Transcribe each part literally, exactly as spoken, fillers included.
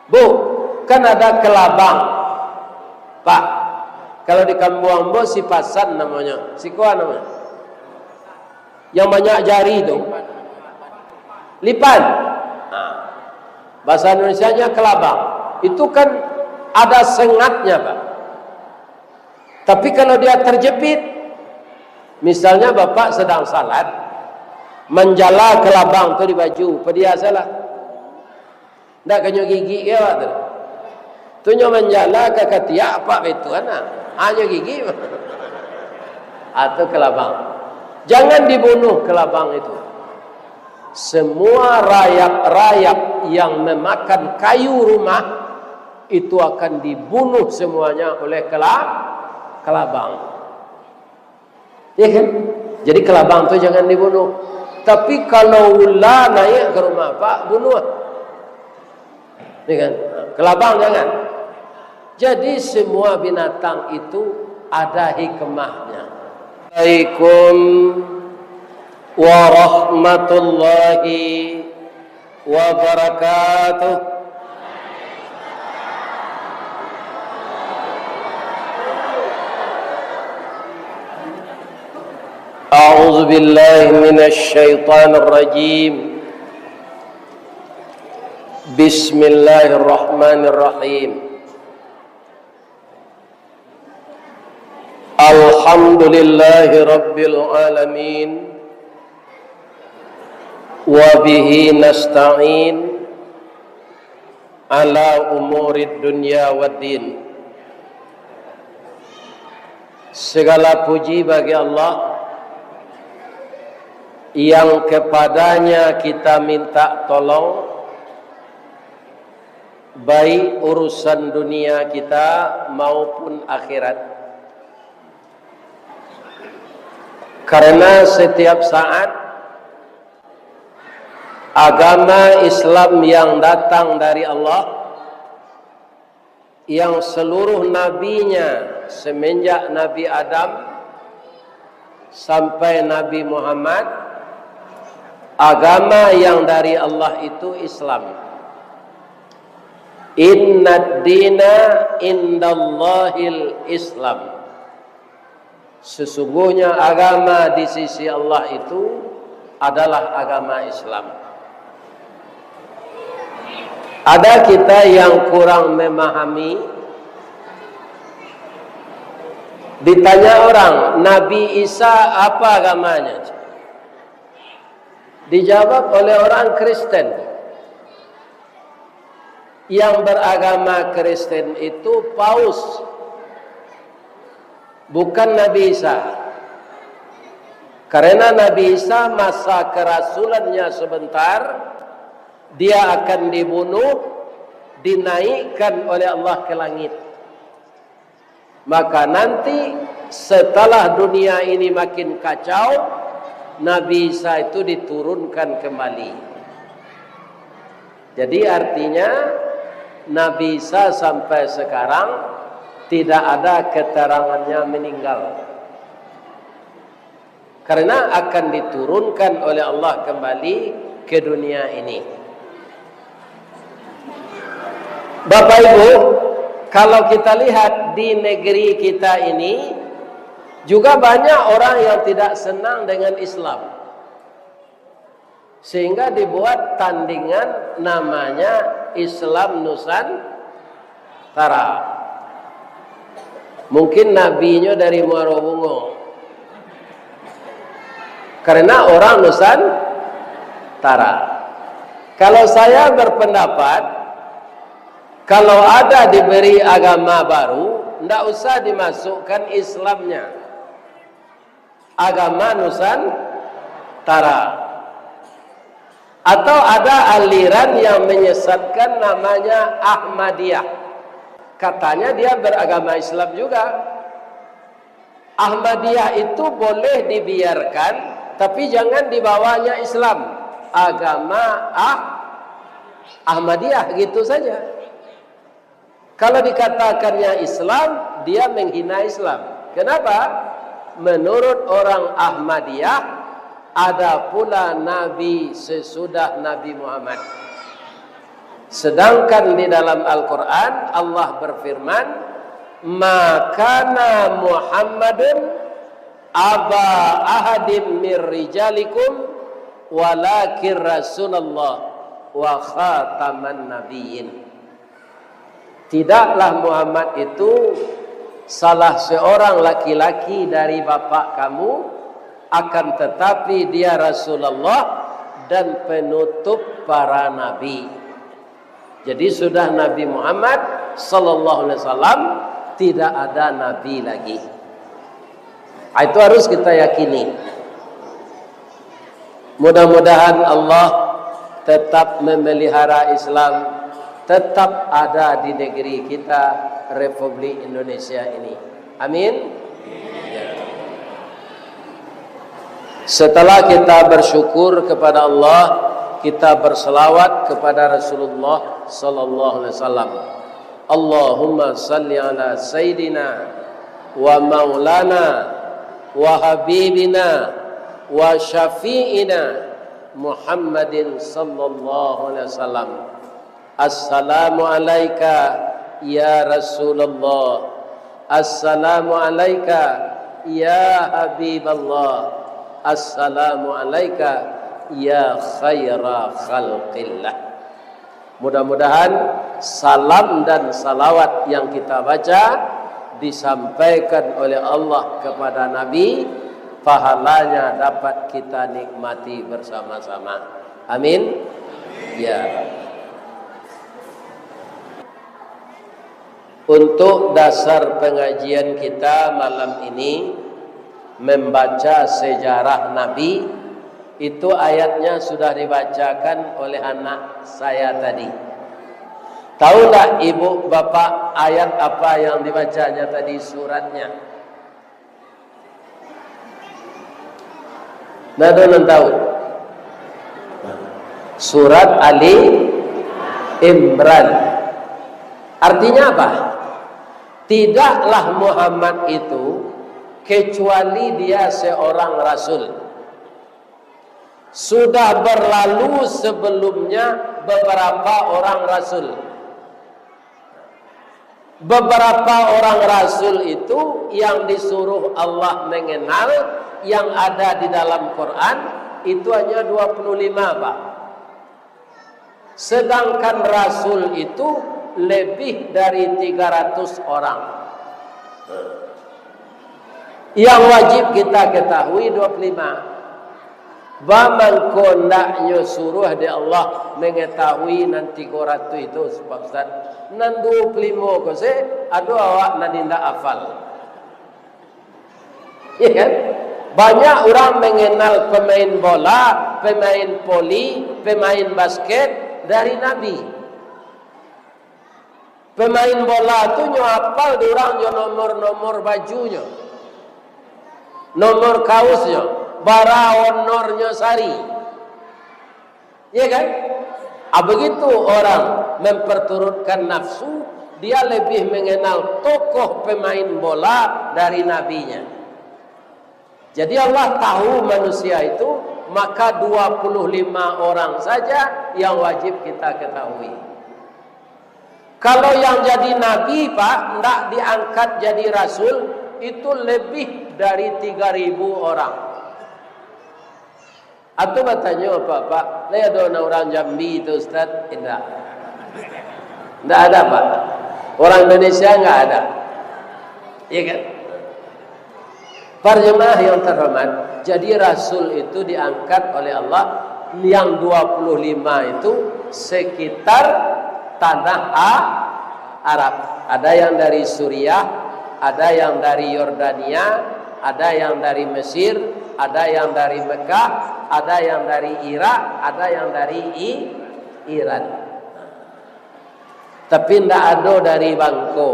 Bu, kan ada kelabang, Pak. Kalau di kambuang ambo, sipasan namonyo. Siko a namonyo? Yang banyak jari tu. Lipan. Nah, bahasa Indonesianya kelabang. Itu kan ada sengatnya, Pak. Tapi kalau dia terjepit, misalnya Bapak sedang salat, manjala kelabang tu di baju, padiah salah. Ndak ka nyo gigik ka awak tu. Tu nyo manjala ka katiak apak baitu, nah. Ha, nyo gigik. Atau kelabang. Jangan dibunuh kelabang itu. Semua rayap-rayap yang memakan kayu rumah, itu akan dibunuh semuanya oleh kela-, kelabang. Ya kan? Jadi kelabang tu jangan dibunuh. Tapi kalau ula naik ke rumah Pak, bunuh. Ya kan? Kelabang jangan. Jadi semua binatang itu ada hikmahnya. Assalamualaikum warahmatullahi wabarakatuh. A'udzu billahi minasy syaithanir rajim. Bismillahirrahmanirrahim. Alhamdulillahi rabbil alamin. Wa bihi nasta'in ala umurid dunya waddin. Segala puji bagi Allah yang kepadanya kita minta tolong, baik urusan dunia kita maupun akhirat. Karena setiap saat agama Islam yang datang dari Allah, yang seluruh nabinya semenjak Nabi Adam sampai Nabi Muhammad, agama yang dari Allah itu Islam. Innad dina indallahil Islam. Sesungguhnya agama di sisi Allah itu adalah agama Islam. Ada kita yang kurang memahami, ditanya orang, "Nabi Isa apa agamanya?" Dijawab oleh orang Kristen, yang beragama Kristen itu paus, bukan Nabi Isa. Karena Nabi Isa masa kerasulannya sebentar, dia akan dibunuh, dinaikkan oleh Allah ke langit. Maka nanti, setelah dunia ini makin kacau, Nabi Isa itu diturunkan kembali. Jadi artinya, Nabi Isa sampai sekarang tidak ada keterangannya meninggal. Karena akan diturunkan oleh Allah kembali ke dunia ini. Bapak Ibu, kalau kita lihat di negeri kita ini, juga banyak orang yang tidak senang dengan Islam. Sehingga dibuat tandingan namanya Islam Nusantara. Mungkin nabinyo dari Muaro Bungo. Karena orang Nusantara. Kalau saya berpendapat, kalau ada diberi agama baru, ndak usah dimasukkan Islamnya. Agama Nusantara. Atau ada aliran yang menyesatkan namanya Ahmadiyah. Katanya dia beragama Islam juga. Ahmadiyah itu boleh dibiarkan, tapi jangan dibawanya Islam. Agama Ah-, Ahmadiyah gitu saja. Kalau dikatakannya Islam, dia menghina Islam. Kenapa? Menurut orang Ahmadiyah, ada pula nabi sesudah Nabi Muhammad. Sedangkan di dalam Al-Quran, Allah berfirman, "Ma kana Muhammadun aba ahadim mir rijalikum, walakin Rasulullah wa khataman nabiyyin." Tidaklah Muhammad itu salah seorang laki-laki dari bapak kamu, akan tetapi dia Rasulullah dan penutup para nabi. Jadi, sudah Nabi Muhammad sallallahu alaihi wasallam, tidak ada nabi lagi. Ah, itu harus kita yakini. Mudah-mudahan Allah tetap memelihara Islam, tetap ada di negeri kita, Republik Indonesia ini. Amin. Setelah kita bersyukur kepada Allah, kita berselawat kepada Rasulullah sallallahu alaihi wasallam. Allahumma salli ala sayyidina wa maulana wa habibina wa syafi'ina Muhammadin sallallahu alaihi wasallam. Assalamu alaika ya Rasulullah. Assalamu alaika ya Habiballah. Assalamu alaika ya khaira khalqillah. Mudah-mudahan salam dan salawat yang kita baca disampaikan oleh Allah kepada Nabi, pahalanya dapat kita nikmati bersama-sama. Amin. Ya. Untuk dasar pengajian kita malam ini, membaca sejarah Nabi, itu ayatnya sudah dibacakan oleh anak saya tadi. Tahu ndak ibu bapak ayat apa yang dibacanya tadi, suratnya? Nah, ado nan tahu? Surat Ali Imran. Artinya apa? Tidaklah Muhammad itu kecuali dia seorang rasul. Sudah berlalu sebelumnya beberapa orang rasul. Beberapa orang rasul itu yang disuruh Allah mengenal, yang ada di dalam Quran, itu hanya dua puluh lima, Pak. Sedangkan rasul itu lebih dari tiga ratus orang. Yang wajib kita ketahui dua puluh lima. Ba mangko ndaknyo suruah dek Allah mangatahui nan tigo ratuih tu, Pak Ustaz? Nan duo puluah limo ko se, ado awak nan indak afal. Ya kan? Banyak urang manganal pamain bola, pamain voli, pamain basket dari Nabi. Pamain bola tu nyo apal di urang jo nomor-nomor bajunyo, nomor kausnyo, bara honornyo sari. Ya kan? Ah, begitu orang memperturutkan nafsu, dia lebih mengenal tokoh pemain bola dari nabinya. Jadi Allah tahu manusia itu, maka dua puluh lima orang saja yang wajib kita ketahui. Kalau yang jadi nabi, Pak, ndak diangkat jadi rasul, itu lebih dari tiga ribu orang. Atau batanyo, "Pak, Pak, lai ado nan urang Jambi tu, Ustaz?" Indak. Ndak ada, Pak. Orang Indonesia nggak ada. Iya kan? Para jemaah yang terhormat, jadi rasul itu diangkat oleh Allah, yang dua puluh lima itu sekitar tanah A-, Arab. Ada yang dari Suriah, ada yang dari Yordania, ada yang dari Mesir, ada yang dari Mekah, ada yang dari Irak, ada yang dari I-, Iran. Tapi ndak ado dari Bangko.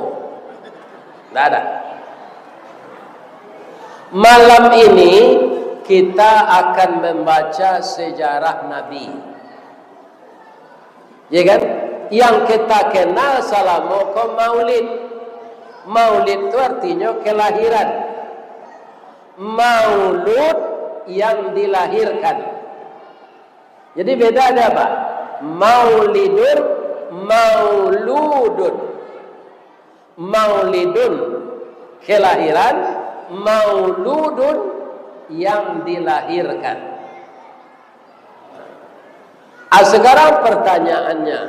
Ndak ada. Malam ini kita akan membaca sejarah Nabi. Ya kan? Yang kita kenal salamo ko Maulid. Maulid tu artinyo kelahiran. Maulud yang dilahirkan. Jadi beda aja, Pak. Maulidun Mauludun. Maulidun, kelahiran, mauludun, yang dilahirkan. Ah, sekarang pertanyaannya,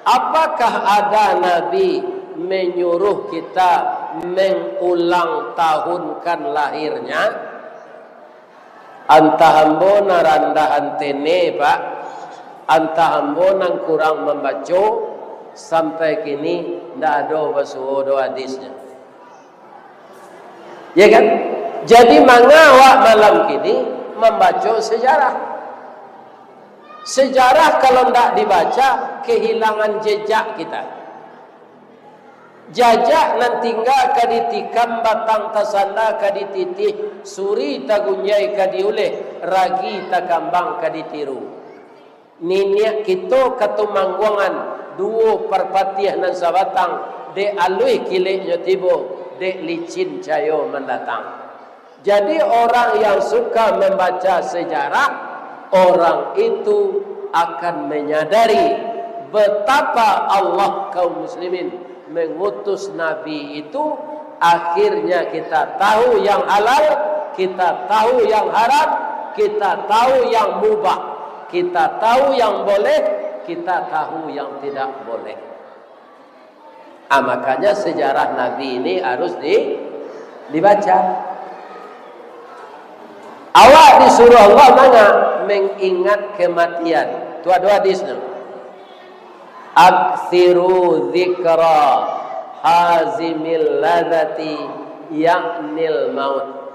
apakah ada nabi menyuruh kita mengulang tahunkan lahirnya? Antah ambo nan randah antene, Pak, antah ambo nan kurang mambaco, sampai kini ndak ado basuo doh hadisnyo. Ya kan? Jadi, manga awak malam kini mambaco sejarah? Sejarah kalau ndak dibaca, kehilangan jejak kita. Jajak nan tingga ka ditikam, batang tasanda ka dititih, suri tagunjai ka diuleh, ragi takambang ka ditiru. Niniak kito Katumangguangan, duo Parpatiah nan sabatang, dek aluih kileknyo tibo, dek licin cayo mandatang. Jadi, orang yang suka membaca sejarah, orang itu akan menyadari betapa Allah, kaum muslimin, mengutus Nabi itu, akhirnya kita tahu yang halal, kita tahu yang haram, kita tahu yang mubah, kita tahu yang boleh, kita tahu yang tidak boleh. Ah, makanya sejarah Nabi ini harus di-, dibaca. Awak disuruh Allah manga? Mengingat kematian. Tu ado hadisnyo. "Aktsiru dzikra hazimil ladzati, yaknil maut."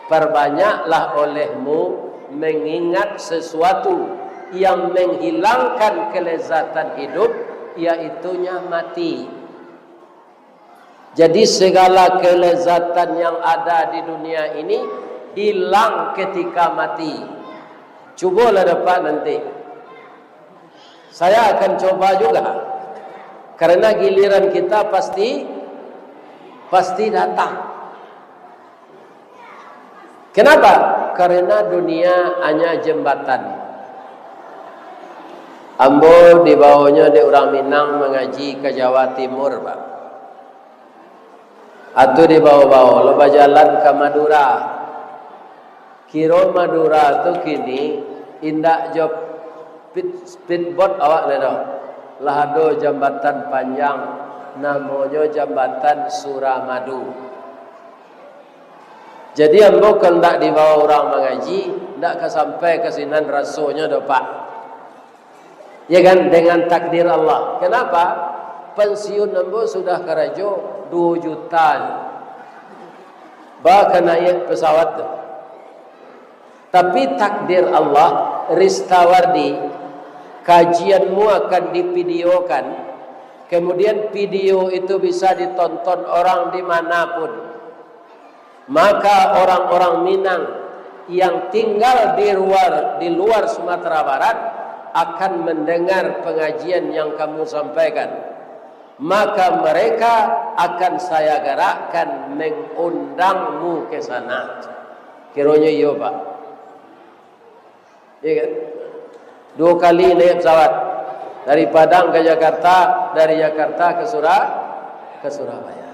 Parbanyaklah olehmu mengingat sesuatu yang menghilangkan kelezatan hidup, yaitunya mati. Jadi, segala kelezatan yang ada di dunia ini hilang ketika mati. Cubolah dapat nanti. Saya akan coba juga. Karena giliran kita pasti, pasti datang. Kenapa? Karena dunia hanya jembatan. Ambo dibaonyo dek urang Minang mangaji ka Jawa Timur, Pak. Atu dibao-bao lo bajalan ka Madura. Kiro Madura tu kini indak jo speed-, speedboat awak lai doh. Lah ado jambatan panjang, namonyo Jambatan Suramadu. Jadi, ambo kalau ndak dibawa urang mangaji, ndak ka sampai ka sinan rasonyo doh, Pak. Ya kan, dengan takdir Allah. Kenapa? Pensiun ambo sudah karajo duo juta. Ba ka naiak pesawat tu. Tapi takdir Allah, Ristawardi, kajianmu akan divideokan, kemudian video itu bisa ditonton orang di mana pun. Maka orang-orang Minang yang tinggal di luar, di luar Sumatera Barat akan mendengar pengajian yang kamu sampaikan. Maka mereka akan saya gerakkan mengundangmu ke sana. Kironyo iyo, Pak. Iya kan? Dua kali naik pesawat. Dari Padang ke Jakarta, dari Jakarta ke Sura-, ke Surabaya.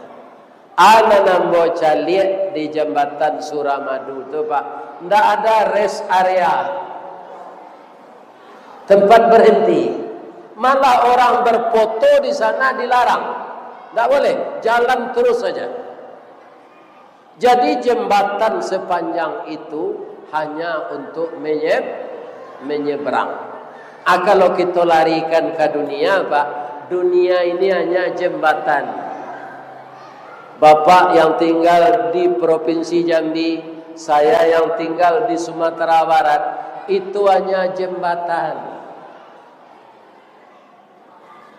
Anan ambo caliak di Jambatan Suramadu tu, Pak, ndak ada rest area. Tempat berhenti. Malah orang berfoto di sana dilarang. Ndak boleh, jalan terus saja. Jadi, jembatan sepanjang itu hanya untuk menye-, menyeberang. Ah, kalau kita larikan ke dunia, Pak, dunia ini hanya jembatan. Bapak yang tinggal di Provinsi Jambi, saya yang tinggal di Sumatera Barat, itu hanya jembatan.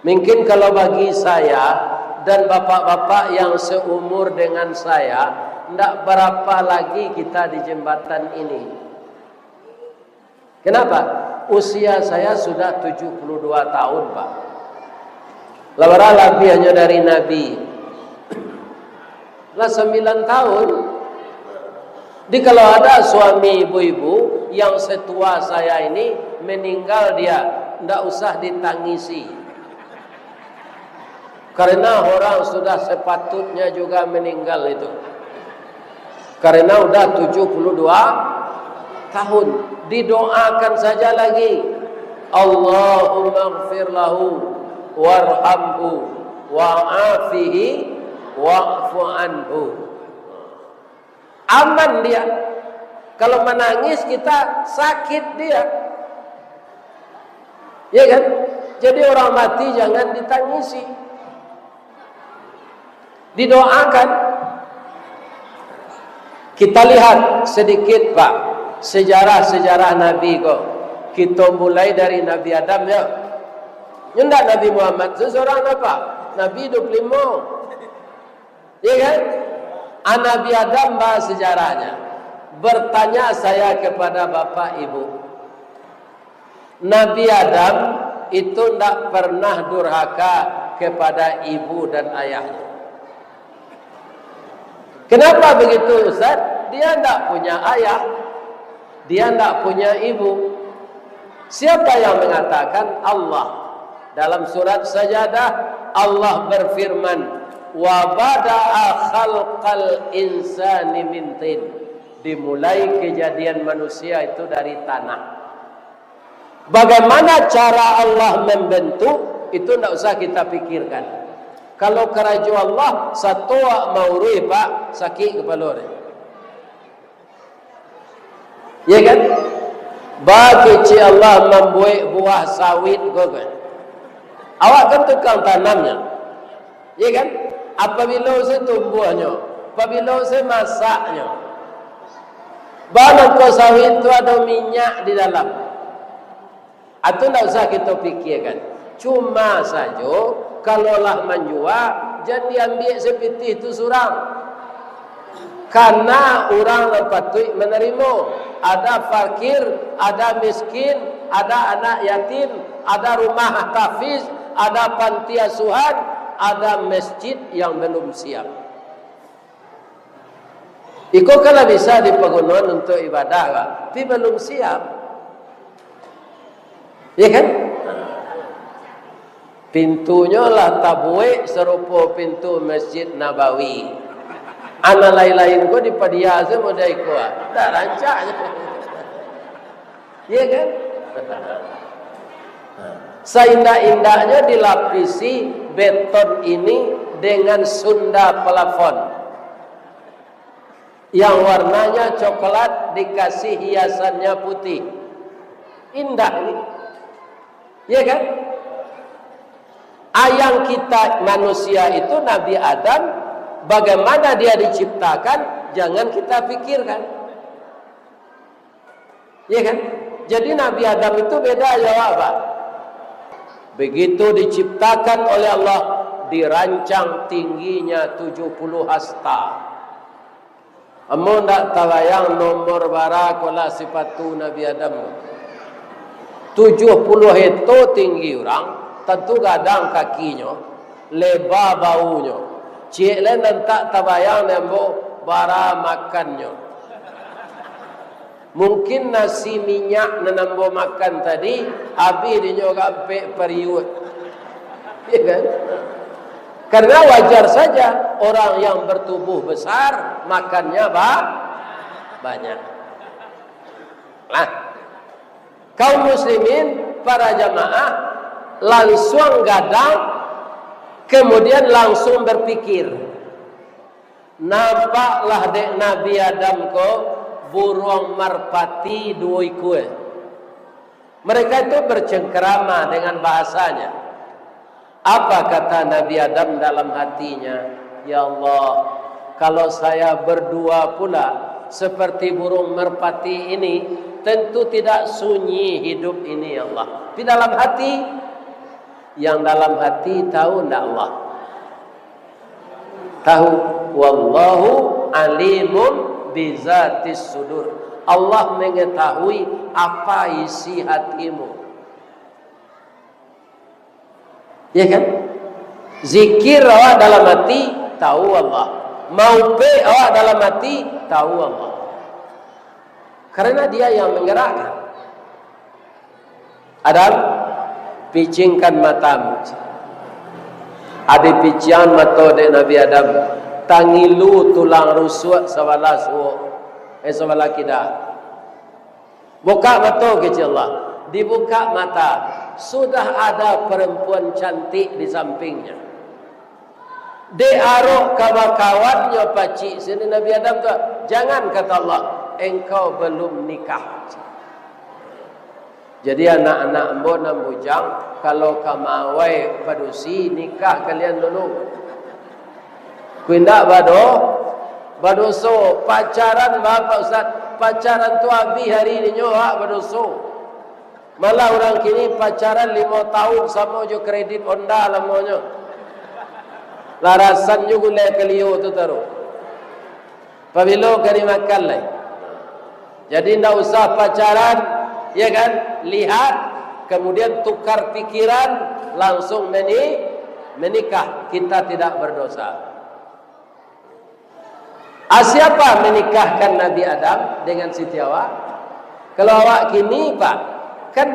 Mungkin kalau bagi saya dan bapak-bapak yang seumur dengan saya, ndak berapa lagi kita di jembatan ini. Kenapa? Usia saya sudah tujuh puluh dua tahun, Pak. Lah bara labiahnyo dari Nabi. Lah sambilan tahun. Jadi, kalau ada suami ibu-ibu yang setua saya ini meninggal, dia ndak usah ditangisi. Karena orang sudah sepatutnya juga meninggal itu. Karena udah tujuh puluh dua tahun. Didoakan saja lagi. Allahumma gfir lahu warhamhu wa'afihi wa'fu anhu. Aman dia. Kalau menangis kita, sakit dia. Ya kan? Jadi orang mati jangan ditangisi. Didoakan. Kita lihat sedikit, Pak, sejarah-sejarah Nabi ko. Kita mulai dari Nabi Adam, ya. Nyo ndak Nabi Muhammad seseorang apa? Nabi dua puluh lima. Ya kan? Ah, Nabi Adam ba sejarahnya. Bertanya saya kepada bapak ibu. Nabi Adam itu ndak pernah durhaka kepada ibu dan ayahnya. Kenapa begitu, Ustaz? Dia ndak punya ayah, dia ndak punya ibu. Siapa yang mengatakan? Allah. Dalam surat Sajadah, Allah berfirman, "Wa bada'a khalqal insani min tin." Dimulai kejadian manusia itu dari tanah. Bagaimana cara Allah membentuk, itu ndak usah kita pikirkan. Kalau karajo Allah, satoak mauruih, Pak, sakik kepala dia. Ya kan? Ba kecek Allah mambuek buah sawit ko kan. Awak kan tukang tanamnya. Ya kan? Apabila usai tumbuahnyo, apabila usai masaknyo. Ba nangko sawit tu ado minyak di dalam. Atau ndak usah kita pikirkan. Cuma sajo, kalau lah manjua, jan diambiak sapitih tu surang. Karena urang nan patuik manarimo. Ada fakir, ada miskin, ada anak yatim, ada rumah tahfiz, ada panti asuhan, ada masjid yang belum siap. Iko kan lah bisa dipagunoan untuak ibadah, Pak, tapi balum siap. Ya kan? Pintunyo lah tabuek sarupo pintu Masjid Nabawi. Anak lain-lain ko dipadia se model iko, ah. Tak rancak. Ya kan? Saindak-indaknyo dilapisi beton ini dengan sunda plafon yang warnanya coklat dikasih hiasannya putih. Indah ni. Ya kan? Ayang kita manusia itu Nabi Adam, bagaimana dia diciptakan, jangan kita pikirkan. Ya kan? Jadi Nabi Adam itu beda jo awak, Pak. Begitu diciptakan oleh Allah, dirancang tingginya tujuh puluh hasta. Ambo ndak tabayang nomor bara ko lah sipatu Nabi Adam. Tujuh puluh heto tinggi urang, tantu gadang kakinyo, leba baunyo. Ciek lai nan tak tabayang dek ambo bara makannyo. Mungkin nasi minyak nan ambo makan tadi, abih dinyo ka ampek pariuak. Ya kan? Karena wajar saja orang yang bertubuh besar makannya ba-, banyak. Nah, kaum muslimin, para jamaah, lansuang gadang, kemudian langsung berpikir. Nampaklah dek Nabi Adam ko buruang marpati duo ikua. Mereka itu bercengkerama dengan bahasanya. Apa kata Nabi Adam dalam hatinya? "Ya Allah, kalau saya berdua pula seperti burung merpati ini, tentu tidak sunyi hidup ini, ya Allah." Tapi dalam hati, yang dalam hati tahu ndak Allah? Tahu, wallahu alimun bizatis sudur. Allah mengetahui apa isi hatimu. Ya kan? Zikir awak dalam hati, tahu Allah. Maupek awak dalam hati, tahu Allah. Karena Dia yang menggerakkan. Adam, picingkan matamu. Ado pician mato dek Nabi Adam, tangilu tulang rusuak sabalah suok, eh, sabalah kida. Bukak mato, kecek Allah. Dibukak mata, sudah ada perempuan cantik di sampingnya. Dek arok ka bakawannyo pacik sini Nabi Adam tu, "Jangan," kata Allah, "engkau belum nikah." Jadi, anak-anak ambo nan bujang, kalau ka maawai padusi, nikah kalian dulu. Kok indak bado-, badoso. Pacaran ba, Pak Ustaz, pacaran tu abih ari ninyo, awak badoso. Malah urang kini pacaran limo taun samo jo kredit Honda lamonyo. Larasan jo gulai kalio tu taruih. Pabilo ka dimakan lai? Jadi, ndak usah pacaran, ya kan? Lihat, kemudian tukar pikiran, langsung meni-, menikah. Kita tidak berdosa. Ah, siapa menikahkan Nabi Adam dengan Siti Hawa? Kalau awak kini, Pak, kan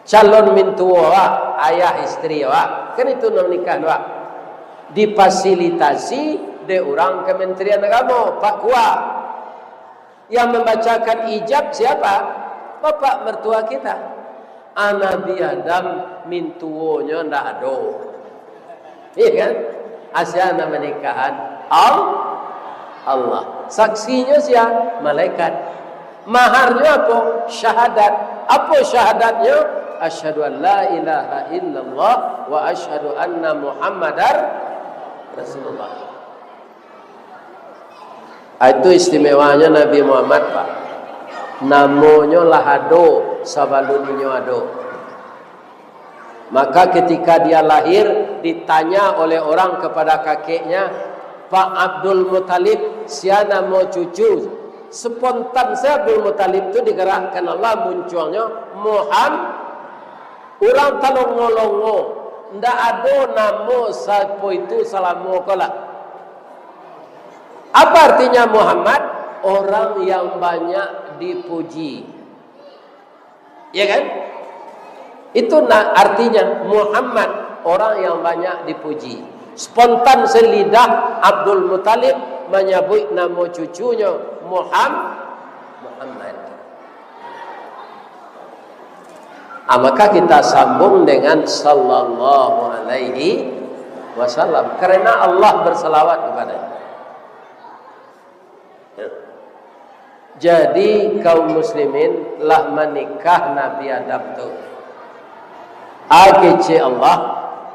calon mintuo awak, ayah isteri awak, kan itu nan nikah awak. Difasilitasi dek urang Kementerian Agamo, Pak Kua. Yang membacakan ijab siapa? Bapak mertua kita. Ah, Nabi Adam mintuonyo ndak ado. Iya kan? Asia nan manikahan Al-, Allah. Saksinyo sia? Malaikat. Maharnyo apo? Syahadat. Apo syahadatnyo? Asyhadu an la ilaha illallah wa asyhadu anna Muhammadar Rasulullah. Ah, itu istimewanyo Nabi Muhammad, Pak. Namonyo lah ado sabalun inyo ado. Maka ketika dia lahir, ditanya oleh orang kepada kakeknya, "Pak Abdul Muthalib, sia namo cucu?" Spontan saja Abdul Muthalib tu digerakkan Allah muncuangnyo, Muham-, urang talongo-longo, ndak ado namo sapo itu salamo ko lah. Apa artinya Muhammad? Orang yang banyak dipuji. Ya kan? Itu na-, artinya Muhammad, orang yang banyak dipuji. Spontan salidah Abdul Muthalib manyabuik namo cucunyo Muham-, Muhammad. Ah, maka kita sambung dengan sallallahu alaihi wasallam, karena Allah bersalawat kepadanya. Ya. Jadi, kaum muslimin, lah manikah Nabi Adam tu. Ah, kecek Allah,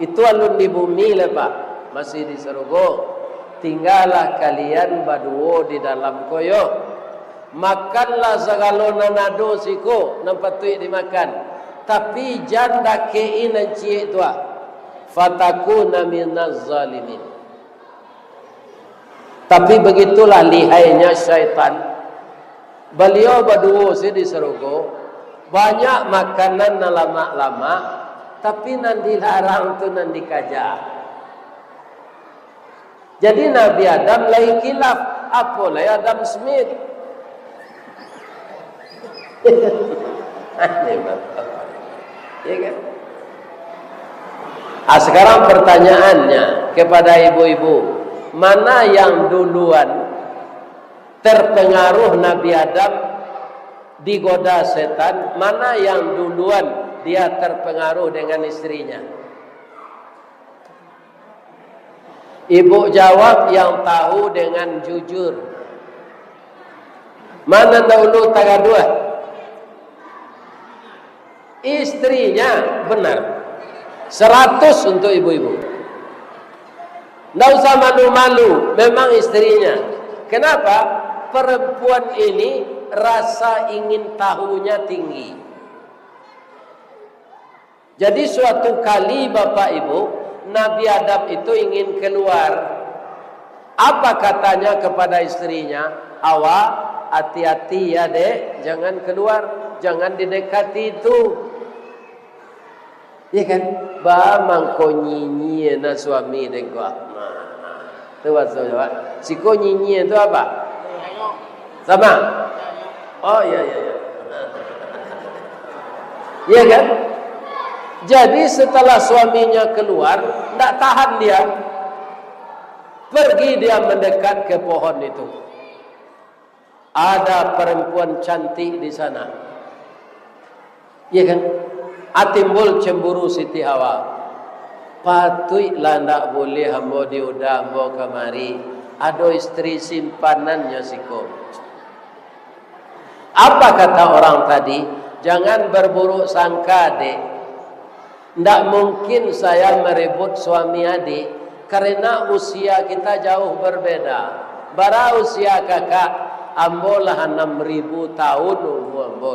itu alun di bumi lai, Pak, masih di sarugo. Tinggalah kalian baduo di dalam ko yo. Makanlah sagalo nan ado siko, nan patuik dimakan. Tapi, jan dakek-i nan ciek tu, ah. Fatakuna minaz zalimin. Tapi begitulah lihainya syaitan. Baliau baduo se di sarugo, banyak makanan nan lamak-lamak, tapi nan dilarang tu nan dikaja. Jadi Nabi Adam lai khilaf, apo lai Adam Smith. Aneh banget. Ya kan? Ah, sekarang pertanyaannya kepada ibu-ibu, mana yang duluan terpengaruh Nabi Adam digoda setan, mana yang duluan dia terpengaruh dengan istrinya? Ibu jawab yang tahu dengan jujur. Mana dahulu tagaduah? Istrinya, benar. Seratus untuk ibu-ibu. Ndak usah malu-malu, memang istrinya. Kenapa? Perempuan ini rasa ingin tahunya tinggi. Jadi, suatu kali, Bapak Ibu, Nabi Adam itu ingin keluar. Apa katanya kepada istrinya? "Hawa, hati-hati ya, Dek, jangan keluar, jangan didekati itu." Ya kan? Ba mangko nyinyia na suami dek ko. Nah, tu bahasa Jawa. Siko nyinyia tu apa? Sama? Oh, iya, iya, iya. Iya kan? Jadi, setelah suaminya keluar, ndak tahan dia. Pergi dia mendekat ke pohon itu. Ada perempuan cantik di sana. Iya kan? Ah, timbul cemburu Siti Hawa. Patuiklah ndak buliah ambo diuda ambo kamari. Ado isteri simpanannyo siko. Apa kata orang tadi? Jangan berburuk sangka, Dek. Ndak mungkin saya merebut suami adik, karena usia kita jauh berbeda. Bara usia kakak? Ambo lah anam ribu tahun umua ambo.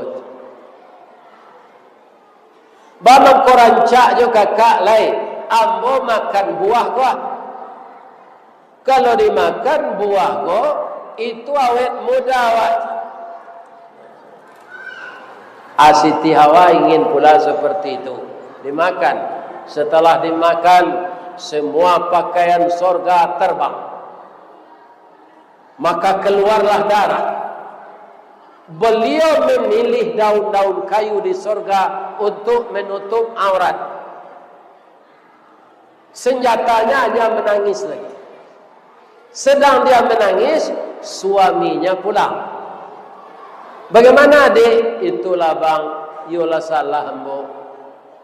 Ba mangko rancak jo kakak lai, ambo makan buah ko ah. Kalau dimakan buah ko, itu awet muda awak. Ah, Siti Hawa ingin pula seperti itu. Dimakan. Setelah dimakan, semua pakaian sorga terbang. Maka keluarlah darah. Beliau memilih daun-daun kayu di sorga untuk menutup aurat. Senjatanya hanya menangis lagi. Sedang dia menangis, suaminya pulang. "Bagaimana, Dek?" "Itulah, Bang, iyolah salah ambo.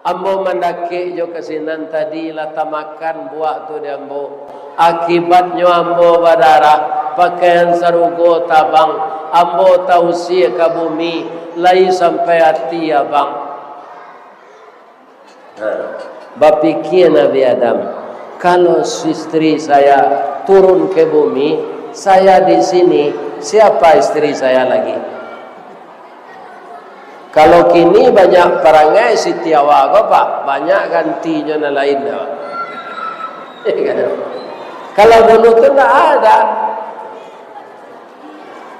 Ambo mandakek jo ka sinan tadi, lah tamakan buah tu di ambo. Akibatnyo ambo badarah, pakaian sarugo tabang, ambo tausik ka bumi, lai sampai ati, Abang." Nah, bapikia Nabi Adam, "Kalau isteri saya turun ke bumi, saya di sini, siapa isteri saya lagi?" Kalau kini banyak parangai Siti Hawa ko, Pak, banyak gantinyo nan lain tu. Kalau dulu tu ndak ada.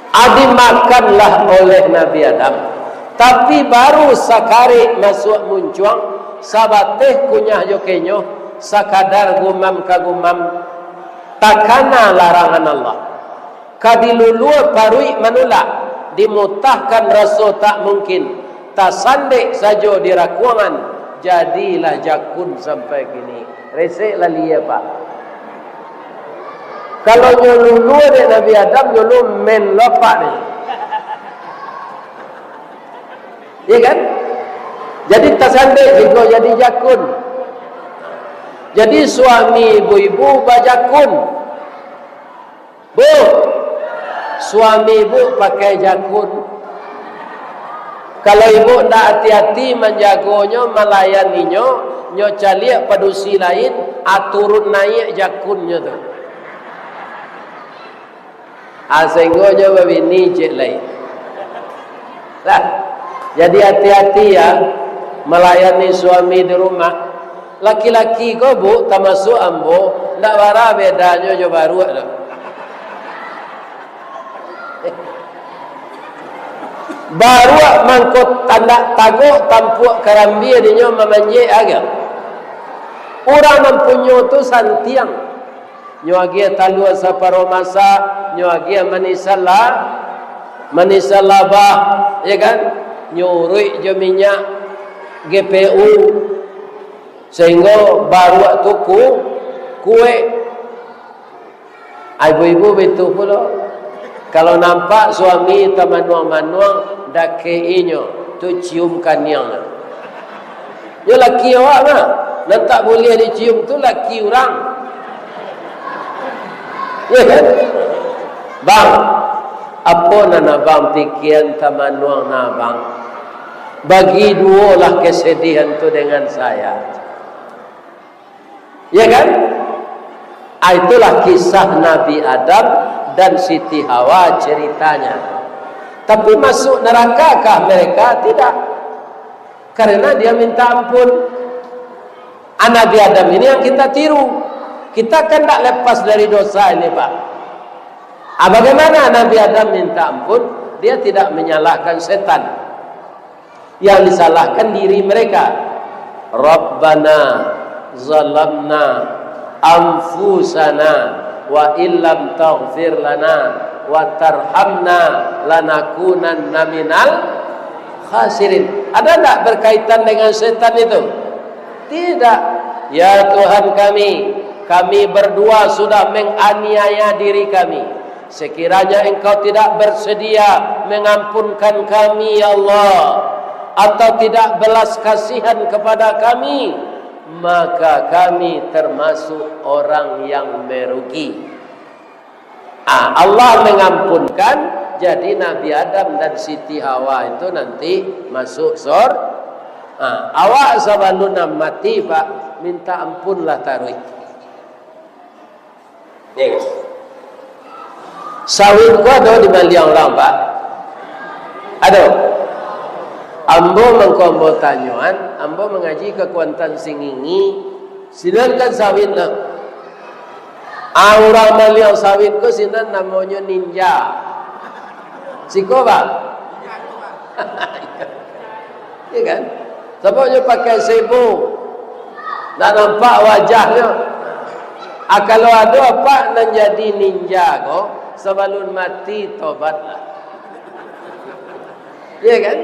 Ah, dimakanlah oleh Nabi Adam. Tapi baru sakarik masuak muncuang, sabateh kunyah jo kenyo, sakadar gumam ka gumam, takana larangan Allah. Ka dilulua paruik manulak, dimutahkan raso tak mungkin, tasandek sajo di rakuangan, jadilah jakun sampai kini. Resek lah lia, Pak. Kalau nyo lulua dek Nabi Adam, nyo lumen lopak ni. Iya kan? Jadi tasandek jugo jadi jakun. Jadi suami ibu-ibu bajakun. Bu, suami ibu pakai jakun. Kalau ibu ndak ati-ati manjagonyo, malayaninyo, nyo caliak padusi lain, ah, turun naiak jakunnyo tu. Ah, sahinggo nyo babini ciek lai. Lah, jadi ati-ati ya, malayani suami di rumah. Laki-laki ko, Bu, tamasuak ambo, ndak bara bedanyo jo baruak tu. Baruak mangko tandak tagok tampuak karambia dinyo mamanjek agiah. Urang mampunyo tu santiang. Nyo agiah talua saparo masak, nyo agiah manisan la-, manisan labah, ya kan? Nyo uruik jo minyak G P U, sahinggo baruak tu ku-, kuek. Ibu-ibu baitu pulo. Kalau nampak suami tamanuang-manuang, dakek-i nyo, tu cium kaniang. Nyo laki awak mah, nan tak buliah dicium tu laki urang. Ya kan? Bang, apo nan abang pikian tamanuang na abang? Bagi duolah kesedihan tu dengan saya. Ya kan? Ah, itulah kisah Nabi Adam dan Siti Hawa ceritanya. Tapi masuk nerakakah mereka? Tidak. Karena dia minta ampun. Ah, Nabi Adam ini yang kita tiru. Kita kan tak lepas dari dosa ini, Pak. Ah, bagaimana Nabi Adam minta ampun? Dia tidak menyalahkan setan. Yang disalahkan diri mereka. "Rabbana zalamna anfusana wa illam taghfir lana wa tarhamna lanakunanna minal khasirin." Ada ndak berkaitan dengan setan itu? Tidak, ya Tuhan kami, kami berdua sudah menganiaya diri kami. Sekiranya Engkau tidak bersedia mengampunkan kami, ya Allah, atau tidak belas kasihan kepada kami, maka kami termasuk orang yang merugi. Ah, Allah mengampunkan, jadi Nabi Adam dan Siti Hawa itu nanti masuk sor-, ah, awak sabalun mati, Pak, minta ampunlah taruih. Ni. Sawit ko ado di maliang urang, Pak? Ado. Ambo mangko ambo tanyoan, ambo mangaji ka Kuantan Singingi, sinan kan sawit lah. Ah, urang maliang sawit ko sinan namonyo ninja. Siko, Pak? Iya kan? Sabab nyo pakai sebo. Ndak nampak wajahnyo. Ah, kalau ado apak nan jadi ninja ko, sabalun mati, tobatlah. Iya kan?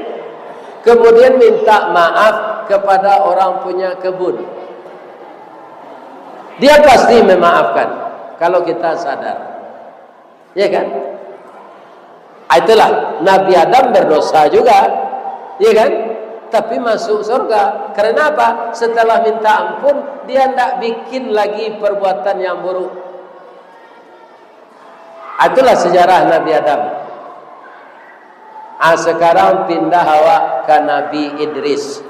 Kemudian minta maaf kepada orang punya kebun. Dia pasti memaafkan kalau kita sadar. Ya kan? Ah, itulah, Nabi Adam berdosa juga. Ya kan? Tapi masuk surga. Karena apa? Setelah minta ampun, dia ndak bikin lagi perbuatan yang buruk. Ah, itulah sejarah Nabi Adam. Ah, sekarang pindah awak ka Nabi Idris.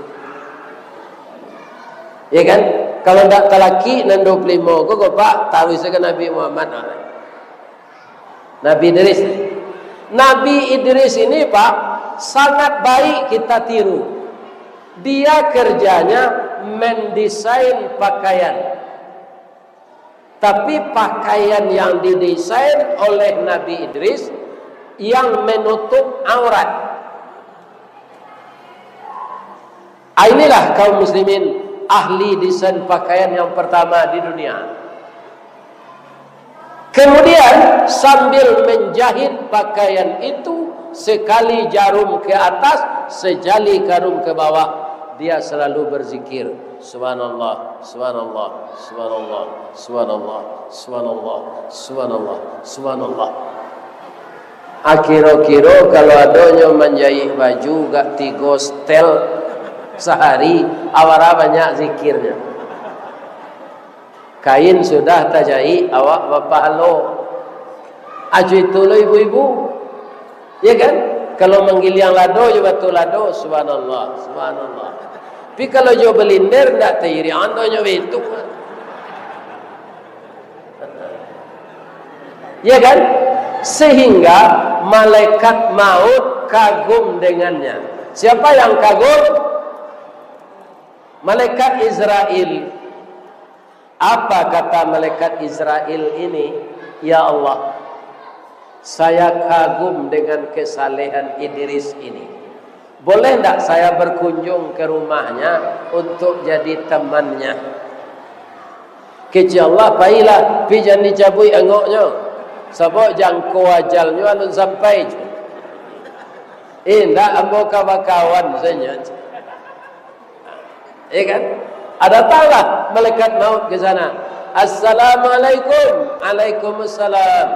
Ya kan? Kalau ndak talakik nan dua puluh limo ko, ko, Pak, taruih sajo ka Nabi Muhammad. Nabi Idris. Nabi Idris ini, Pak, sangat baik kita tiru. Dia kerjanya mendesain pakaian. Tapi pakaian yang didesain oleh Nabi Idris yang menutup aurat. Ah, inilah kaum muslimin ahli desain pakaian yang pertama di dunia. Kemudian, sambil menjahit pakaian itu, sekali jarum ke atas, sejali jarum ke bawah, dia selalu berzikir, "Subhanallah, subhanallah, subhanallah, subhanallah, subhanallah, subhanallah, subhanallah." Ah, kiro-kiro kalau adonyo manjahit baju gak tigo setel sahari, awara banyak zikirnyo. Kain sudah tajaik, awak bapahalo. Ajo itu lo ibu-ibu. Ya kan? Kalau manggiliang lado jo batu lado, subhanallah, subhanallah. Tapi kalau jo belinder, ndak tairiang, ado nyo betuk. Ya kan? Sehingga malaikat maut kagum dengannya. Siapa yang kagum? Malaikat Israel. Apa kata malaikat Israel ini? "Ya Allah, saya kagum dengan kesalehan Idris ini. Boleh ndak saya berkunjung ke rumahnya untuk jadi temannya?" Kecek Allah, "Pailah, tapi jan dicabuik angoknyo, sabab jangko ajalnyo alun sampai." "Eh, ndak, ambo ka bakawan sajo." Ya kan? Ah, datanglah malaikat maut ke sana. "Assalamualaikum." "Alaikumsalam."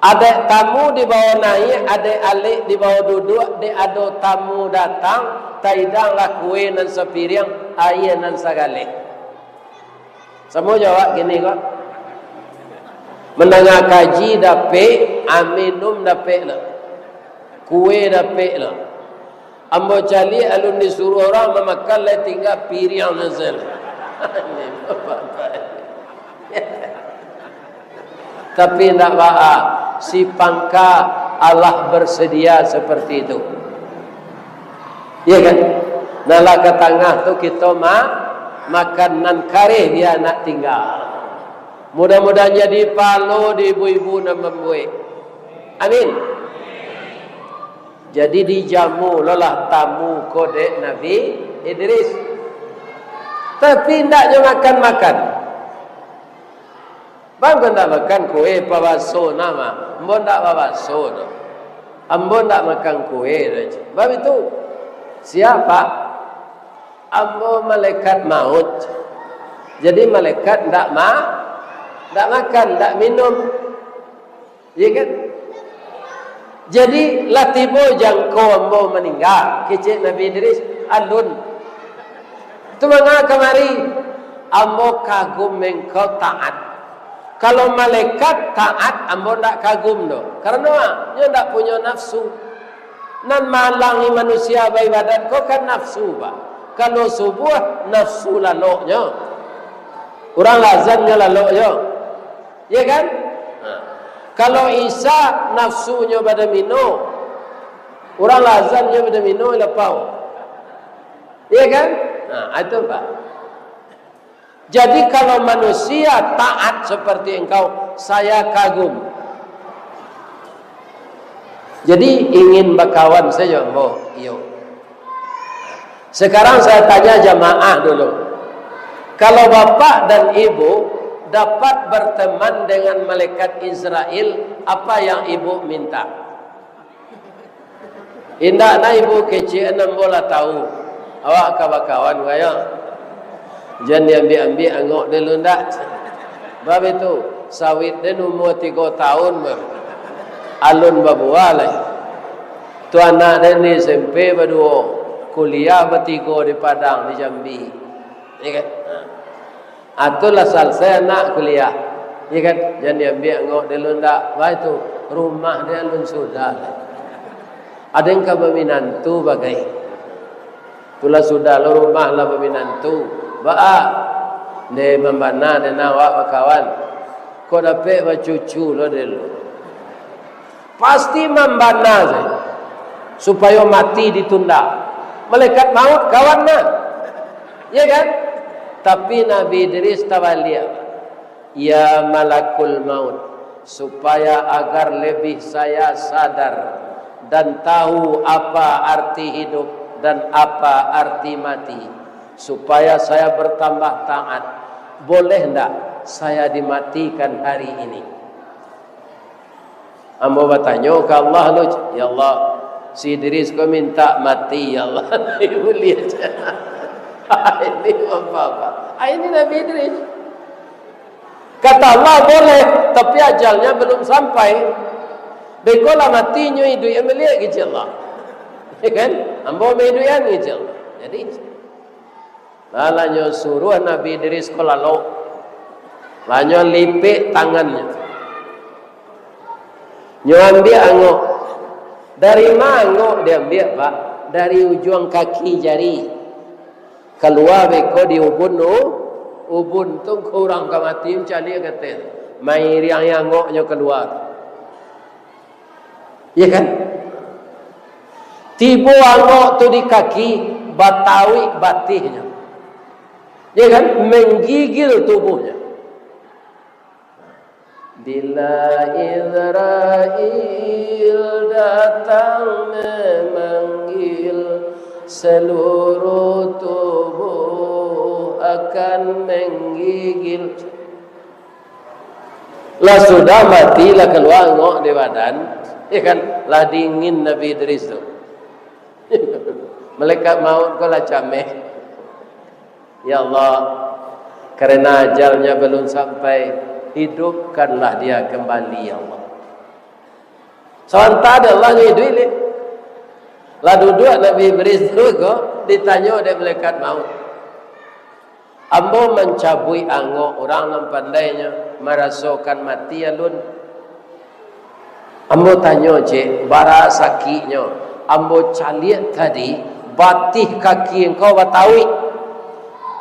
Adek tamu dibawa naiak, adek alek dibawa duduak, dek ado tamu datang, taidanglah kue nan sapiriang, aia nan sagaleh. Samo jo awak kini ko. Mandanga kaji dapek, ah, minum dapek lo. Kue dapek lo. Ambo caliak alun disuruah urang mamakan, lai tingga piriang nan sajo. Tapi ndak baa, si pangka Allah bersedia seperti itu. Ya kan? Nah, lah ka tangah tu kito ma-, makan nan kareh, bia nak tingga. Mudah-mudahan jadi palo di ibu-ibu nan mambuek. Amin. Jadi dijamu lo lah tamu ko dek Nabi Idris. Tapi ndak nyo makan-makan. Bang, kau ndak makan kue, pabaso nama? Ambo ndak babaso doh. Ambo ndak makan kue doh. Bab itu, siapa? Ambo malaikat maut. Jadi malaikat ndak ma-, ndak makan, ndak minum. Iya kan? Jadi lah tibo jangko ambo maningga, kecek Nabi Idris, alun. Tu manga kamari, ambo kagum engkau taat. Kalau malaikat taat, ambo ndak kagum doh. Karano nyo ndak punyo nafsu. Nan mahalangi manusia baibadat ko kan nafsu, Pak. Kalau subuah, nafsu laloknyo. Urang lah azan nyo laloknyo. Iya kan? Nah. Kalau Isya, nafsunyo badomino. Urang lah azan nyo badomino lapau. Iya kan? Nah, itu, Pak. Jadi, kalau manusia taat seperti engkau, saya kagum. Jadi, ingin bakawan sajo ambo, iyo. Sekarang saya tanya jamaah dulu. Kalau bapak dan ibu dapat berteman dengan malaikat Israel, apa yang ibu minta? Indak nah, ibu kecek, ambo lah tahu. Awak ka bakawan, kayo. Jan diambiak-ambiak angok dulu, ndak. Bab itu, sawit den umua tigo tahun baru. Alun babuah lai. Tu anak den di S M P baduo, kuliah batigo di Padang, di Jambi. Iya kan? Nah. Atau lah salasai anak kuliah. Iya kan? Jan diambiak angok dulu, ndak. Wah, itu rumah dia alun sudah. Ada yang ka baminantu bagai. Itulah sudah lo rumah lah baminantu. Baa. Nde mambana dek awak bakawan. Kok dapek bacucu lo dulu. Pasti mambana sajo, supayo mati ditunda. Malaikat maut kawan nah. Ya kan? Tapi Nabi Idris tabaliak. Ya malakul maut, supaya agar lebih saya sadar dan tahu apa arti hidup dan apa arti mati, supaya saya bertambah taat. Boleh ndak saya dimatikan hari ini? Ambo batanyo ka Allah lo, "Ya Allah, si Idris ko minta mati, ya Allah." Buliah. Ini apa-apa. Ah, ini Nabi Idris. Kata Allah, "Boleh, tapi ajalnya belum sampai. Beko lah mati nyo iduik baliak," kecek Allah. Ya kan? "Ambo maiduikan," kecek Allah. Jadi, Lah, lah nyo suruah Nabi Idris ko lalok. Lah nyo lipek tangannyo. Nyo ambiak angok. Dari ma angok diambiak, Pak? Dari ujuang kaki jari. Kalua beko di ubun tu, ubun tu ko urang ka mati mancaliak ka ateh. Mairiang angoknyo kalua. Iya kan? Tibo angok tu di kaki, batauik batihnyo. Iya kan? Menggigil tubuhnyo. Bila Izrail datang memanggil, seluruh tubuh akan menggigil. Lah sudah mati, lah kalua angok di badan, ya kan, lah dingin Nabi Idris tu. Malaikat maut ko lah cameh. Ya Allah, karena ajalnya belum sampai, hidupkanlah dia kembali, ya Allah. Sabanta dek Allah nyo iduik lai. Lah duduak Nabi Idris tu ko, ditanyo dek malaikat maut. Ambo mancabuik angok urang nan pandainyo, marasokan mati alun. Ambo tanyo ciek, bara sakiknyo. Ambo caliak tadi, batih kaki engkau batauik,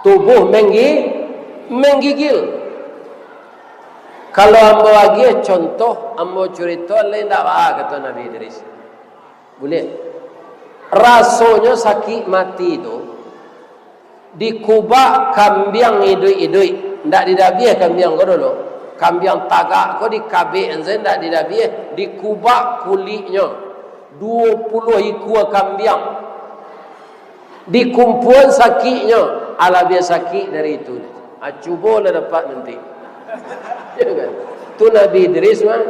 tubuh menggi-, menggigil. Kalau ambo agiah contoh, ambo curito lai ndak baa, kato Nabi Idris. Buliah. Rasonyo sakik mati tu, dikubak kambiang iduik-iduik, ndak didabiah kambiang ko dulu. Kambiang tagak ko dikabek sajo, ndak didabiah, dikubak kuliknyo. Duo puluah ikua kambiang. Dikumpuan sakiknyo, alah labiah sakik dari itu. Ah, cubolah dapek nanti. Ya kan? Tu Nabi Idris mah.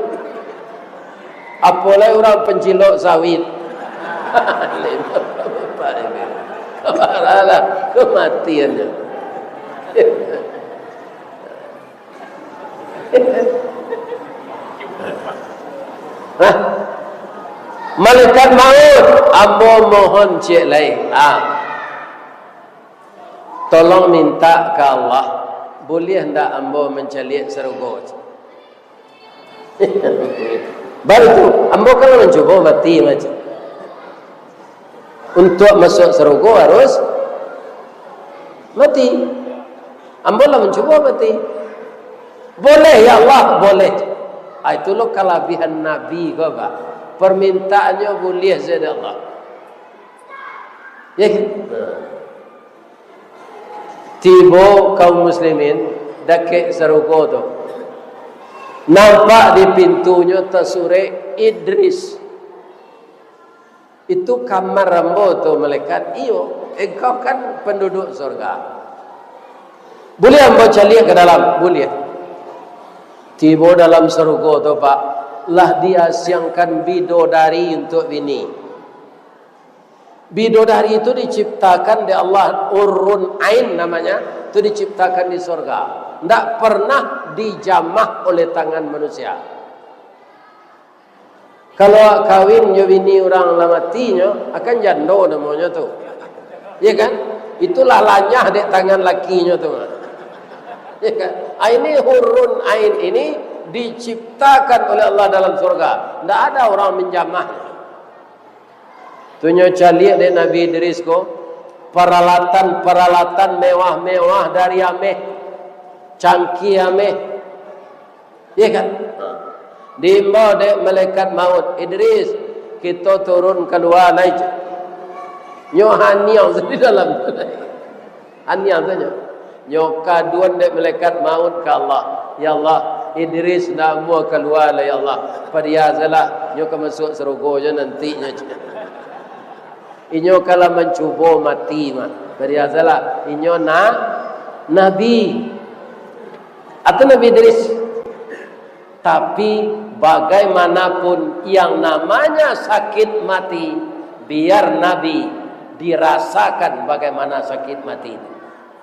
Apo lai urang pancilok sawit. Alah, kematiannyo. Hah? Malaikat maut, ambo mohon ciek lai. Ah. Tolong minta ka Allah, buliah ndak ambo mancaliak sarugo? Baru tu, ambo kan lah mancubo mati macam. Untuak masuak sarugo harus mati. Ambo lah mancubo mati. Boleh, ya Allah, boleh. Ah, itu lo kalabihan Nabi ko, Pak. Permintaannyo buliah sajo dek Allah. Ya kan? Nah. Tibo kaum muslimin dakek sarugo tu. Nampak di pintunyo tasurek, "Idris." "Itu kamar ambo tu, malaikat?" "Iyo, engkau kan penduduk surga." "Buliah ambo caliak ka dalam?" "Buliah." Tibo dalam sarugo tu, Pak, lah diasiangkan bidodari untuak bini. Bidodari itu diciptakan dek Allah, hurun ain namanya, itu diciptakan di surga. Ndak pernah dijamah oleh tangan manusia. Kalau kawin jo bini urang lah mati nyo, akan jando namonyo tu. Ya kan? Itulah lanyah dek tangan lakinyo tu. Ya kan? Ah, ini hurun ain ini diciptakan oleh Allah dalam surga. Ndak ada orang menjamah. Tu nyo caliak dek Nabi Idris ko, paralatan-paralatan mewah-mewah dari ameh, cangkie ameh. Iya kan? Ha. Diimbau dek malaikat maut, "Idris, kito turun kalua lai." Nyo haniang di dalam tu. Haniang tu nyo. Nyo kaduan dek malaikat maut ka Allah. "Ya Allah, Idris ndak amuah kalua lai, ya Allah. Padia sajolah, nyo ka masuak sarugo jo nanti nyo." Inyo ka lah mancubo mati mah. Padia sajolah, inyo na-, nabi. Atau Nabi Idris. Tapi, bagaimanapun yang namanya sakit mati, biar Nabi dirasakan bagaimana sakit mati itu.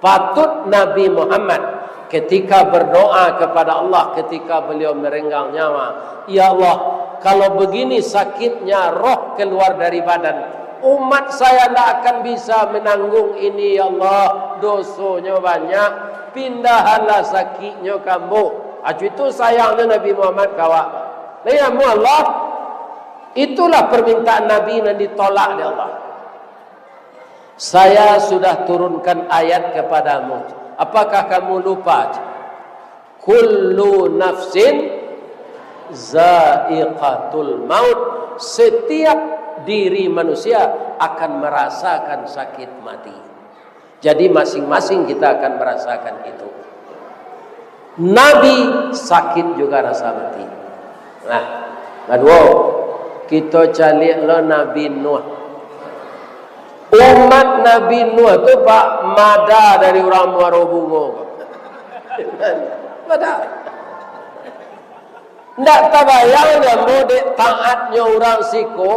Patut Nabi Muhammad ketika berdoa kepada Allah, ketika beliau merenggang nyawa, "Ya Allah, kalau begini sakitnya roh keluar dari badan, umat saya ndak akan bisa menanggung ini, ya Allah, dosonyo banyak, pindahanlah sakitnyo ka ambo." Acu itu sayangnyo Nabi Muhammad ka awak. Nah, ya Allah, itulah permintaan Nabi nan ditolak dek Allah. "Saya sudah turunkan ayat kepadamu. Apakah kamu lupa?" "Kullu nafsin za'iqatul maut." Setiap diri manusia akan merasakan sakit mati. Jadi, masing-masing kita akan merasakan itu. Nabi sakit juga rasa mati. Nah, kaduo, kito caliak lo Nabi Nuh. Umat Nabi Nuh tu, Pak, mada dari urang Muaro Bungo. Mada. Ndak tabayang doh ambo dek taatnyo urang siko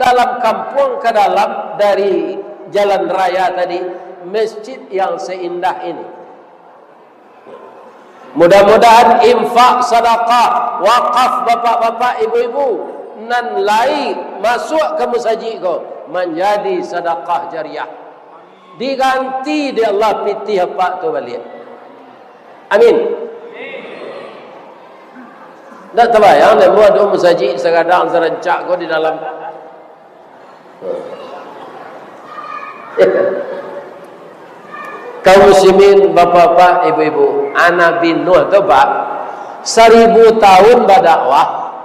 dalam kampuang ka dalam dari jalan raya tadi, masjid yang seindah ini. Mudah-mudahan infak, sadakah, wakaf bapak-bapak, ibu-ibu, nan lai masuak ka musajik ko, manjadi sadakah jariah. Diganti dek Allah pitih apak tu baliak. Amin. Ndak tabayang dek ambo ado musajik sagadang sarancak ko di dalam. Kaum muslimin, bapak-bapak, ibu-ibu, Nabi Nuh tu, Pak, saribu tahun badakwah,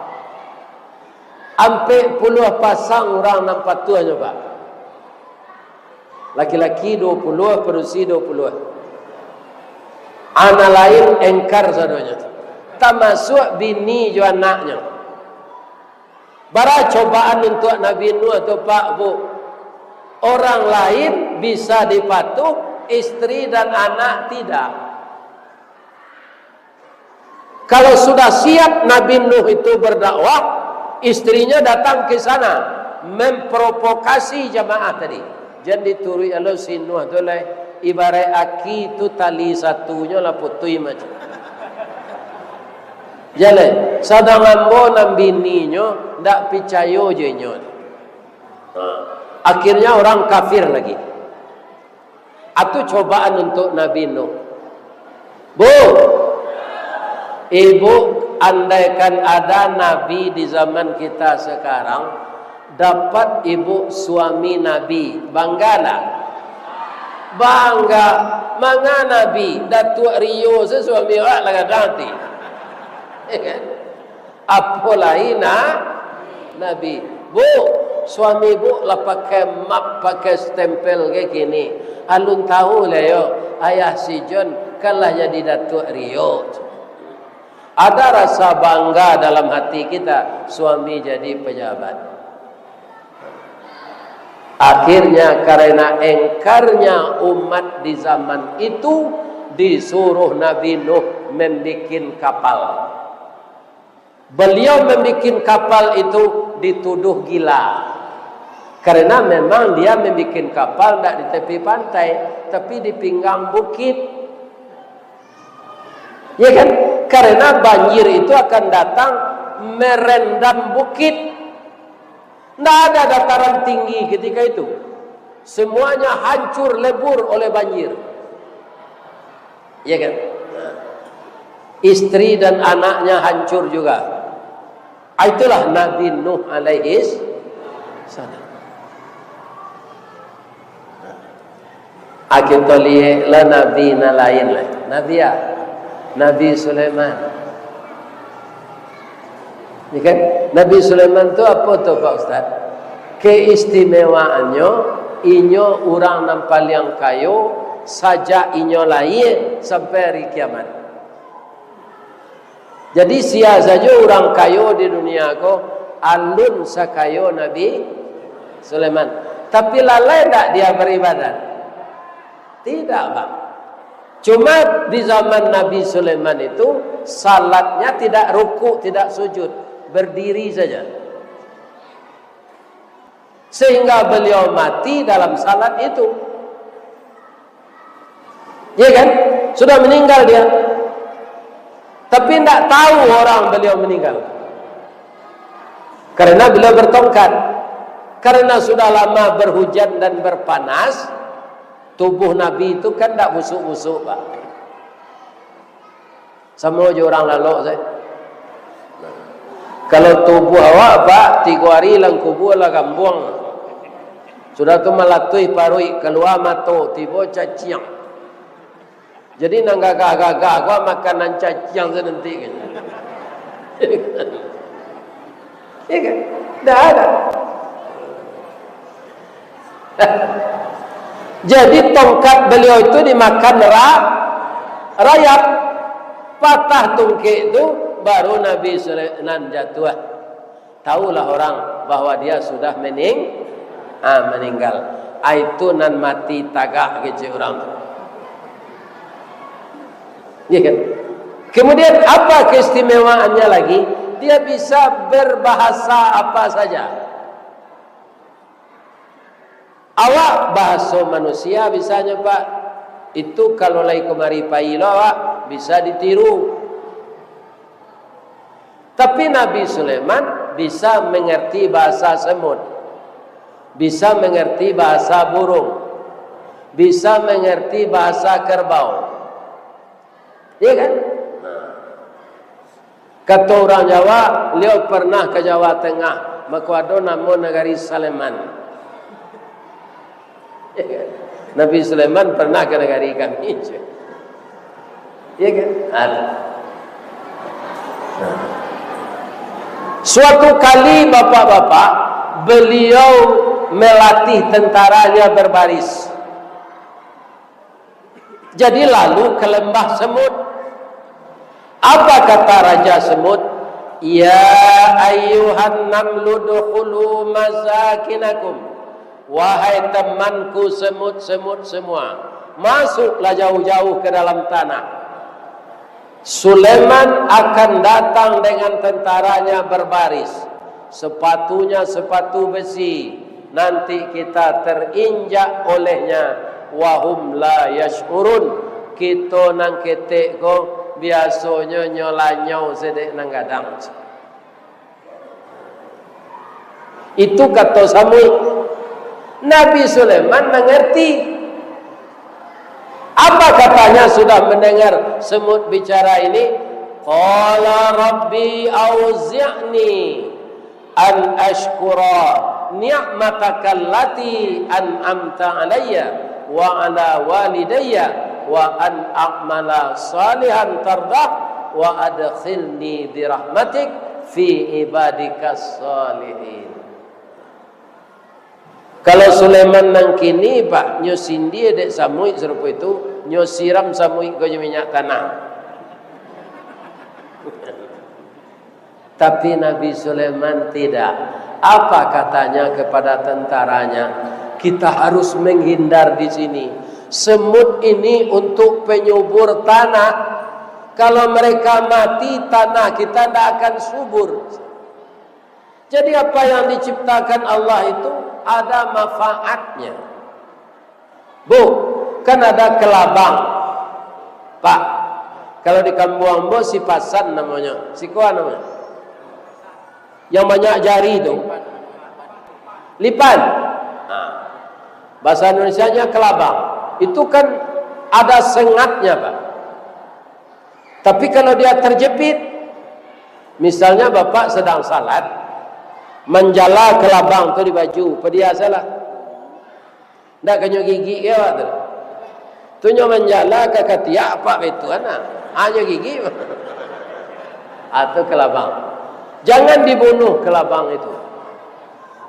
ampek puluah pasang urang nan patuahnyo, Pak. Laki-laki duo puluah, padusi duo puluah. Anak lain engkar sadonyo tu. Tamasuak bini jo anaknyo. Bara cobaan untuak Nabi Nuh tu, Pak, Bu. Orang lain bisa dipatuh, istri dan anak tidak. Kalau sudah siap Nabi Nuh itu berdakwah, istrinya datang ke sana, memprovokasi jamaah tadi. Jan dituruik alo si Nuh tu lai, ibaraik aki tu tali satunyo lah putuih macam. Jaleh, sadang ambo nan bininyo ndak picayo jo inyo. Ha. Akhirnya orang kafir lagi. Atu cobaan untuk Nabi Nuh. Bu, ibu, andaikan ada nabi di zaman kita sekarang, dapat ibu suami nabi, bangga ndak? Bangga. Manga nabi, Datuak Rio se suami awak lah gadang ati. Apo lai na-, nabi. Bu, suami bu lah pakai map, pakai stempel kayak gini. Alun tahu lah yo, ayah si John kan lah jadi Datuak Rio. Ada rasa bangga dalam hati kita, suami jadi pejabat. Akhirnya, karena engkarnya umat di zaman itu, disuruh Nabi Nuh membikin kapal. Beliau membikin kapal itu dituduh gila. Karena memang dia membikin kapal ndak di tepi pantai, tapi di pinggang bukit. Ya kan? Karena banjir itu akan datang merendam bukit. Ndak ada dataran tinggi ketika itu. Semuanya hancur lebur oleh banjir. Ya kan? Istri dan anaknya hancur juga. Ah, itulah Nabi Nuh alaihis salam. Ah, kito liek lah nabi nan lain lah. Nabi ah, Nabi Sulaiman. Ya kan? Nabi Sulaiman tu apo tu, Pak Ustaz? Keistimewaannyo, inyo urang nan paliang kayo sajak inyo lahia sampai hari kiamat. Jadi, sia sajo urang kayo di dunia ko, alun sakayo Nabi Sulaiman. Tapi, lalai ndak dia baribadat? Tidak, Bang. Cuma di zaman Nabi Sulaiman itu, salatnya tidak rukuk, tidak sujud, berdiri saja. Sehingga beliau mati dalam salat itu. Ya kan? Sudah meninggal dia. Tapi ndak tahu orang beliau meninggal. Karena beliau bertongkat. Karena sudah lama berhujan dan berpanas, tubuh Nabi itu kan ndak busuk-busuk, Pak. Samo jo urang lalok sajo. Kalau tubuah awak, Pak, tigo ari dalam kubua lah gambuang. Sudah tu malatuih paruik, kalua mato, tibo caciang. Jadi nan gagah-gagah ko makan nan caciang sajo nanti kan. Iya kan? Ndak ada. Jadi tongkat beliau itu dimakan ra-, rayap, patah tungkek tu, baru Nabi Sulaiman jatuah. Tahulah orang bahwa dia sudah mening-, ah, meninggal. Ah, itu nan mati tagak kecek urang tu. Iya kan? Kemudian apa keistimewaannya lagi? Dia bisa berbahasa apa saja. Awak bahaso manusia bisanya, Pak. Itu kalau lai kamari pai lo awak bisa ditiru. Tapi Nabi Sulaiman bisa mengerti bahasa semut, bisa mengerti bahasa burung, bisa mengerti bahasa kerbau. Iya kan? Nah. Kato urang Jawa, beliau pernah ka Jawa Tengah, mako ado namo nagari Saleman. Nabi Sulaiman pernah ka nagari kami. Ya kan? Ada. Nah. Suatu kali, bapak-bapak, beliau melatih tentaranya berbaris. Jadi lalu ke lembah semut. Apa kata Raja Semut? "Ya ayyuhan namlu dukhulu masakinakum." Wahai temanku semut-semut semua, masuklah jauh-jauh ke dalam tanah. Sulaiman akan datang dengan tentaranya berbaris. Sepatunya sepatu besi, Nanti kita terinjak olehnya, wahum la yash'urun. Kito nan ketek ko, biasonyo nyo lanyau sadek nan gadang. Itu kato samuik. Nabi Sulaiman mangarti. Apa katanya sudah mendengar semut bicara ini? Qala rabbi auzi'ni an ashkura ni'mataka allati an'amta alayya wa ala walidayya wa an a'mala salihan tardah wa adkhilni birahmatik fi ibadikas salihin. Kalau Sulaiman nan kini, Pak, nyo sindia dek samuik sarupo itu, nyo siram samuik ko jo minyak tanah. Tapi Nabi Sulaiman tidak. Apa katanya kepada tentaranya? Kita harus menghindar di sini. Semut ini untuk penyubur tanah. Kalau mereka mati, tanah kita ndak akan subur. Jadi, apa yang diciptakan Allah itu ada manfaatnya. Bu, kan ada kelabang. Pak, kalau di kampuang ambo sipasan namonyo. Siko a namonyo? Yang banyak jari tu. Lipan. Nah, bahasa Indonesianya kelabang. Itu kan ada sengatnya, Pak. Tapi kalau dia terjepit, misalnya Bapak sedang salat, manjala kelabang tu di baju, padiah salah. Ndak ka nyo gigik ka awak tu. Tu nyo manjala ka katiak apak baitu ana. Ha, nyo gigik. Ah, tu kelabang. Jangan dibunuh kelabang itu.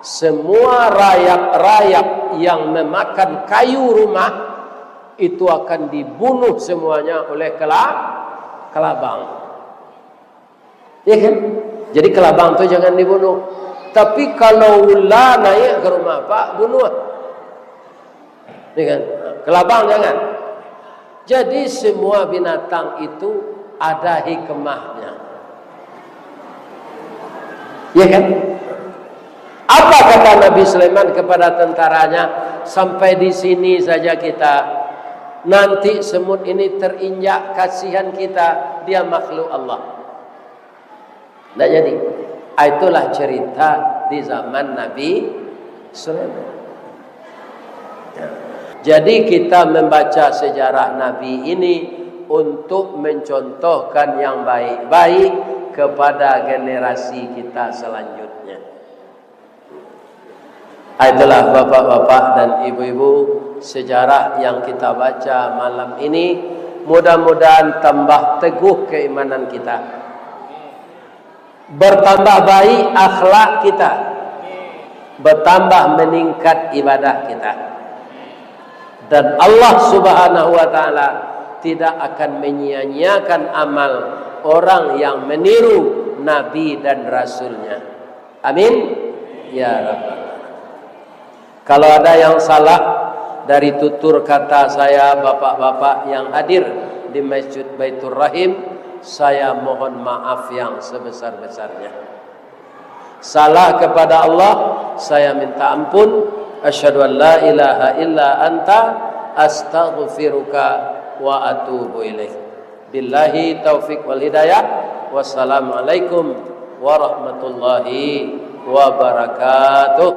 Semua rayap-rayap yang memakan kayu rumah, itu akan dibunuh semuanya oleh kela-, kelabang. Ya kan? Jadi, kelabang tu jangan dibunuh. Tapi, kalau ula naik ke rumah Pak, bunuh. Ya kan? Kelabang jangan. Jadi, semua binatang itu ada hikmahnya. Ya kan? Apa kata Nabi Sulaiman kepada tentaranya? Sampai di sini saja kita. Nanti semut ini terinjak, kasihan kita, dia makhluk Allah. Ndak jadi. Ah, itulah cerita di zaman Nabi Sulaiman. Ya. Jadi, kita membaca sejarah Nabi ini untuk mencontohkan yang baik-baik kepada generasi kita selanjutnya. Ah, itulah, bapak-bapak dan ibu-ibu, sejarah yang kita baca malam ini. Mudah-mudahan tambah teguh keimanan kita, bertambah baik akhlak kita, bertambah meningkat ibadah kita. Dan Allah Subhanahu wa Ta'ala tidak akan menyia-nyiakan amal orang yang meniru Nabi dan Rasul-Nya. Amin. Ya Rabbal Alamin. Kalau ada yang salah dari tutur kata saya, bapak-bapak yang hadir di Masjid Baitur Rahim, saya mohon maaf yang sebesar-besarnya. Salah kepada Allah, saya minta ampun. Asyhadu an la ilaha illa anta, astaghfiruka wa atubu ilaik. Billahi taufik wal hidayah. Wassalamualaikum warahmatullahi wabarakatuh.